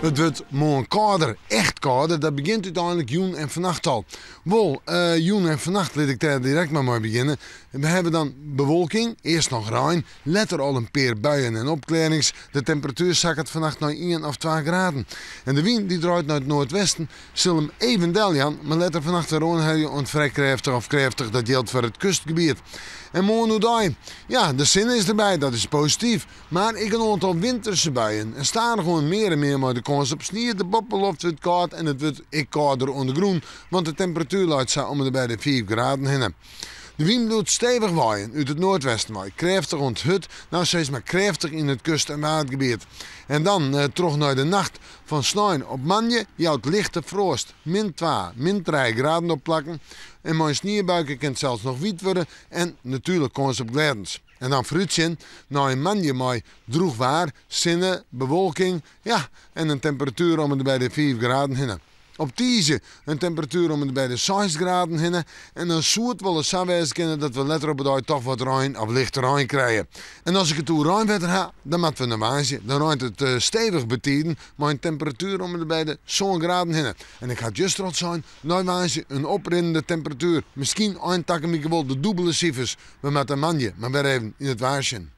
It wurdt moarn kâlder, echt kâlder. Dat begjint úteinlik jûn en fannacht al. Wol, jûn en fannacht, lit ik dêr direkt mar mei begjinne. We hawwe dan bewolking, earst noch rein, letter al in pear buien en opklearrings. De temperatuer sakket fannacht nei ien of twa graden. En de wyn dy't draait nei it noardwesten sil him even deljaan, mar letter fannacht wer oanhelje oant frij krêftich of krêftich. Dat jildt foar it kustgebiet. En moarn oerdei? Ja, de sinne is derby, dat is posityf. Mar ek in oantal winterse buien en stadichoan mear en mear mei de kâns op snie. De boppeloft wurdt kâld en it wurdt ek kâlder oan de grûn, want de temperatuer leit sa om en by de fiif graden hinne. De wyn bliuwt stevich waaien út it noardwesten wei, krêftich oant hurd, no sis mar krêftich yn it kust en waadgebiet. En dan troch nei de nacht fan snein op moandei jout lichte froast, min twa, min trije graden op plakken. En mei in sniebuike kin it sels noch wiet wurde en natuerlik kâns op glêdens. En dan foarútsjen nei in moandei mei drûch waar, sinne, bewolking, ja, en in temperatuer om en by de fiif graden hinne. Op tiisdei in temperatuer om en by de seis graden hinne. En dan soe it wolris sa wêze kinne dat we letter op 'e dei toch wat rein of lichte rein krije. En as ik it oer reinwetter ha, dan moatte we nei woansdei. Dan reint it stevich betiden mei in temperatuer om en by de sân graden hinne. En ik ha it juster al sein, nei woansdei in oprinnende temperatuer. Miskien ein takom wike wol de dûbele sifers. We moatte moandei mar wer even yn it waar sjen.